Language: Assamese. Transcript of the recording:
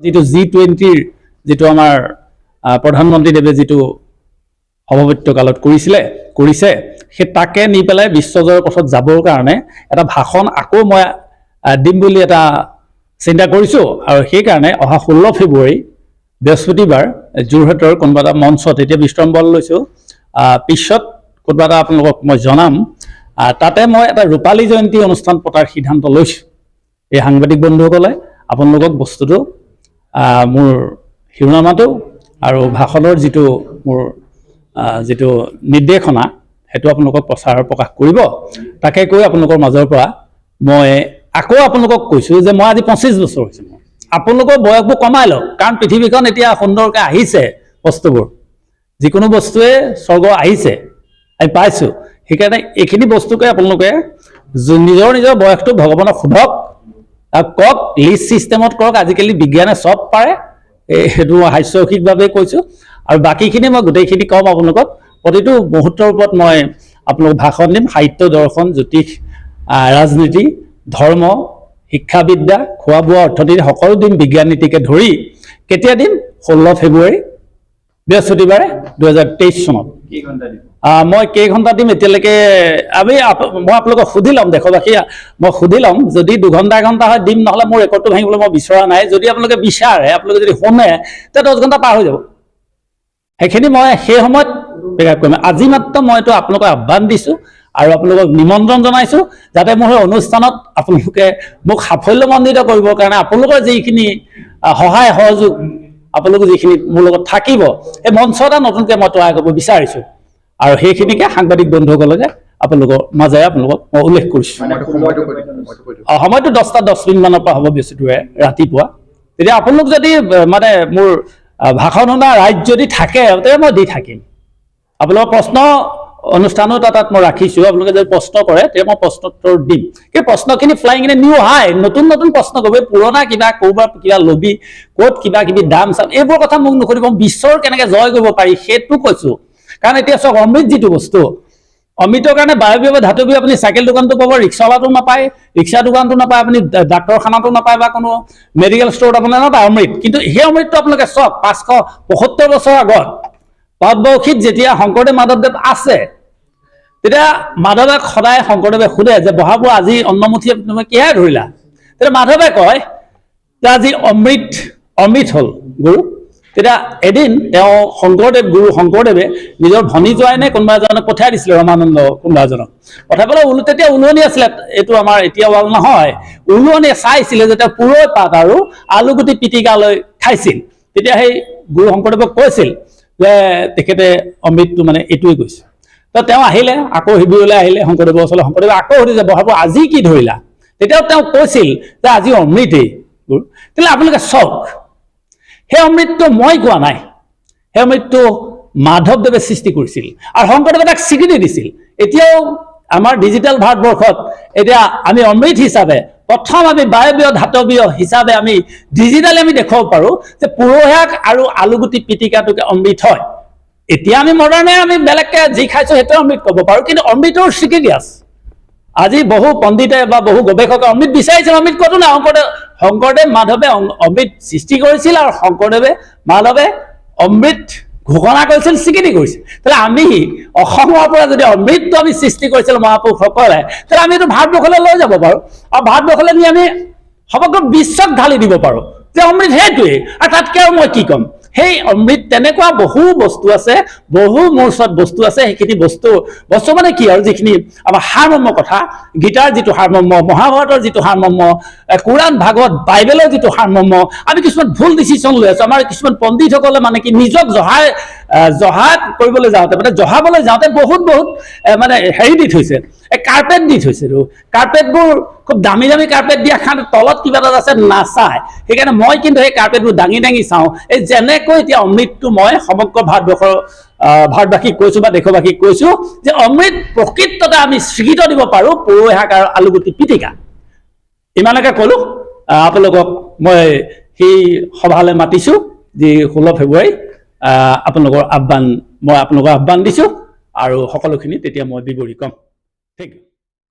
যিটো G20ৰ যিটো আমাৰ প্ৰধানমন্ত্ৰীদেৱে যিটো সভাপতিত্ব কালত কৰিছে, সেই তাকে নি পেলাই বিশ্বজয়ৰ পথত যাবৰ কাৰণে এটা ভাষণ আকৌ মই দিম বুলি এটা চিন্তা কৰিছোঁ। আৰু সেইকাৰণে অহা 16 ফেব্ৰুৱাৰী বৃহস্পতিবাৰ যোৰহাটৰ কোনোবা এটা মঞ্চত, এতিয়া বিশ্ৰাম বল লৈছোঁ, পিছত কোনোবা এটা আপোনালোকক মই জনাম, তাতে মই এটা ৰূপালী জয়ন্তী অনুষ্ঠান পতাৰ সিদ্ধান্ত লৈছোঁ। এই সাংবাদিক বন্ধুসকলে আপোনালোকক বস্তুটো মোৰ শিৰোনামাটো আৰু ভাষণৰ যিটো মোৰ যিটো নিৰ্দেশনা, সেইটো আপোনালোকক প্ৰচাৰ প্ৰকাশ কৰিব। তাকে কৈ আপোনালোকৰ মাজৰ পৰা মই আকৌ আপোনালোকক কৈছোঁ যে মই আজি 25 বছৰ হৈছে মোৰ। আপোনালোকৰ বয়সবোৰ কমাই লওক, কাৰণ পৃথিৱীখন এতিয়া সুন্দৰকৈ আহিছে, বস্তুবোৰ যিকোনো বস্তুৱে স্বৰ্গ আহিছে, আমি পাইছোঁ। সেইকাৰণে এইখিনি বস্তুকে আপোনালোকে নিজৰ নিজৰ বয়সটো ভগৱানক সোধক আৰু কওক, লিষ্ট ছিষ্টেমত কৰক। আজিকালি বিজ্ঞানে চব পাৰে। এই সেইটো হাস্যৰসিকভাৱে কৈছোঁ আৰু বাকীখিনি মই গোটেইখিনি ক'ম আপোনালোকক। প্ৰতিটো মুহূৰ্তৰ ওপৰত মই আপোনালোকক ভাষণ দিম। সাহিত্য, দৰ্শন, জ্যোতিষ, ৰাজনীতি, ধৰ্ম, শিক্ষাবিদ্যা, খোৱা বোৱা, অৰ্থনীতি সকলো দিম, বিজ্ঞান নীতিকে ধৰি। কেতিয়া দিম? 16 ফেব্ৰুৱাৰী বৃহস্পতিবাৰে 2023 চনত। কেইঘণ্টা দিব? মই কেইঘণ্টা দিম এতিয়ালৈকে মই আপোনালোকক সুধি ল'ম, দেশবাসী, মই সুধি ল'ম। যদি 2 ঘণ্টা এঘণ্টা হয় দিম, নহ'লে মোৰ ৰেকৰ্ডটো ভাঙিবলৈ মই বিচৰা নাই। যদি আপোনালোকে বিচাৰে, আপোনালোকে যদি শুনে, তেতিয়া 10 ঘণ্টা পাৰ হৈ যাব। সেইখিনি মই সেই সময়ত পিক আপ কৰিম। আজি মাত্ৰ মইতো আপোনালোকক আহ্বান দিছোঁ আৰু আপোনালোকক নিমন্ত্ৰণ জনাইছোঁ, যাতে মোৰ সেই অনুষ্ঠানত আপোনালোকে মোক সাফল্যমণ্ডিত কৰিবৰ কাৰণে আপোনালোকৰ যিখিনি সহায় সহযোগ, আপোনালোক যিখিনি মোৰ লগত থাকিব, সেই মঞ্চ এটা নতুনকৈ মই তৈয়াৰ কৰিব বিচাৰিছোঁ। আৰু সেইখিনিকে সাংবাদিক বন্ধুসকলকে আপোনালোকৰ মাজেৰে আপোনালোকক মই উল্লেখ কৰিছোঁ। মানে সময়টো কৈ দিয়ক, সময়টো কৈ দিয়ক। সময়টো 10টা 10 মিনিটমানৰ পৰা হ'ব বৃহস্পতিবাৰে ৰাতিপুৱা। তেতিয়া আপোনালোক যদি মানে মোৰ ভাষণ শুনা ৰাইজ যদি থাকে, তেতিয়া মই দি থাকিম। আপোনালোকৰ প্ৰশ্ন অনুষ্ঠানো এটা তাত মই ৰাখিছোঁ। আপোনালোকে যদি প্ৰশ্ন কৰে, তেতিয়া মই প্ৰশ্নোত্তৰ দিম। সেই প্ৰশ্নখিনি ফ্লাইং ইন নিউ হাই, নতুন নতুন প্ৰশ্ন কৰিব। এই পুৰণা কিবা ক'ৰবাত কিবা লবি, ক'ত কিবা কিবি দাম চাম, এইবোৰ কথা মোক নুসুধিব। বিশ্বৰ কেনেকৈ জয় কৰিব পাৰি সেইটো কৈছোঁ। কাৰণ এতিয়া চাওক, অমৃত যিটো বস্তু, অমৃতৰ কাৰণে বায়বীয় বা ধাতৱীয় আপুনি চাইকেল দোকানটো পাব, ৰিক্সাৱালাটো নাপায়, ৰিক্সা দোকানটো নাপায়, আপুনি ডাক্তৰখানাটো নাপায় বা কোনো মেডিকেল ষ্ট'ৰত আপোনাৰ নাপায় অমৃত। কিন্তু সেই অমৃতটো আপোনালোকে চাওক, 575 বছৰ আগত ভাৰতবৰ্ষীত যেতিয়া শংকৰদেৱ মাধৱদেৱ আছে, তেতিয়া মাধৱে সদায় শংকৰদেৱে সোধে যে বহাবোৰ আজি অন্নমুঠি তুমি কিহে ধৰিলা? তেতিয়া মাধৱে কয় যে আজি অমৃত, অমৃত হ'ল গুৰু। তেতিয়া এদিন তেওঁ শংকৰদেৱ, গুৰু শংকৰদেৱে নিজৰ ভনী জোঁৱাই নে কোনোবা এজনক পঠিয়াই দিছিলে, ৰমানন্দ কোনোবা এজনক পঠাই পেলাই তেতিয়া ওলোৱনি আছিলে, এইটো আমাৰ এতিয়া ৱাল নহয়, ওলোৱনিয়ে চাইছিলে যে তেওঁ পুৰৈ পাত আৰু আলুগুটি পিটিকা লৈ খাইছিল। তেতিয়া সেই গুৰু শংকৰদেৱক কৈছিল যে তেখেতে অমৃতটো মানে এইটোৱে কৈছে। তো তেওঁ আহিলে, আকৌ শিবিৰলৈ আহিলে শংকৰদেৱৰ ওচৰলৈ। শংকৰদেৱে আকৌ সুধিছে, বহাব আজি কি ধৰিলা? তেতিয়াও তেওঁ কৈছিল যে আজি অমৃতেই গুৰু। তেতিয়াহ'লে আপোনালোকে চাওক, সেই অমৃতটো মই কোৱা নাই, সেই অমৃতটো মাধৱদেৱে সৃষ্টি কৰিছিল আৰু শংকৰদেৱে তাক স্বীকৃতি দিছিল। এতিয়াও আমাৰ ডিজিটেল ভাৰতবৰ্ষত এতিয়া আমি অমৃত হিচাপে প্ৰথম আমি বায়বীয় ধাতৱীয় হিচাপে আমি ডিজিটেলি আমি দেখুৱাব পাৰোঁ যে পুৰৈ শাক আৰু আলুগুটি পিটিকাটোকে অমৃত হয়। এতিয়া আমি মডাৰ্ণে আমি বেলেগকে যি খাইছোঁ সেইটোৱে অমৃত ক'ব পাৰোঁ, কিন্তু অমৃতৰ স্বীকৃতি আছে। আজি বহু পণ্ডিতে বা বহু গৱেষকে অমৃত বিচাৰিছিল, অমৃত ক'তো নাই। শংকৰদেৱ মাধৱে অমৃত সৃষ্টি কৰিছিল আৰু শংকৰদেৱে মাধৱে অমৃত ঘোষণা কৰিছিল, স্বীকৃতি কৰিছিল। তেতিয়াহ'লে আমি অসমৰ পৰা যদি অমৃতটো আমি সৃষ্টি কৰিছিল মহাপুৰুষসকলে, তেতিয়াহ'লে আমি এইটো ভাৰতবৰ্ষলৈ লৈ যাব পাৰোঁ আৰু ভাৰতবৰ্ষলৈ নি আমি সমগ্ৰ বিশ্বক ঢালি দিব পাৰোঁ যে অমৃত সেইটোৱেই। আৰু তাতকৈ আৰু মই কি ক'ম? সেই অমৃত তেনেকুৱা বহু বস্তু আছে, বহু মোৰ ওচৰত বস্তু আছে। সেইখিনি বস্তু, বস্তু মানে কি আৰু, যিখিনি আমাৰ সাৰমৰ্ম কথা, গীতাৰ যিটো সাৰমৰ্ম, মহাভাৰতৰ যিটো সাৰমৰ্ম, কোৰাণ, ভাগৱত, বাইবেলৰ যিটো সাৰমৰ্ম, আমি কিছুমান ভুল ডিচিশ্যন লৈ আছো। আমাৰ কিছুমান পণ্ডিতসকলে মানে কি নিজক জহা কৰিবলৈ যাওঁতে, মানে জহাবলৈ যাওঁতে বহুত বহুত মানে হেৰি দি থৈছে, এই কাৰ্পেট দি থৈছে। কাৰ্পেটবোৰ খুব দামী দামী কাৰ্পেট দিয়া কাৰণে তলত কিবা এটা আছে নাচায়। সেইকাৰণে মই কিন্তু সেই কাৰ্পেটবোৰ দাঙি দাঙি চাওঁ। এই যেনেকৈ এতিয়া অমৃতটো মই সমগ্ৰ ভাৰতবৰ্ষৰ ভাৰতবাসীক কৈছো বা দেশবাসীক কৈছো যে অমৃত প্ৰকৃততে আমি স্বীকৃত দিব পাৰোঁ পুৰৈ শাক আৰু আলুগুটি পিটিকা। ইমানকে ক'লো। আপোনালোকক মই সেই সভালৈ মাতিছোঁ যি 16 ফেব্ৰুৱাৰী। আপোনালোকৰ আহ্বান, মই আপোনালোকৰ আহ্বান দিছোঁ আৰু সকলোখিনি তেতিয়া মই বিৱৰি ক'ম। Thank U.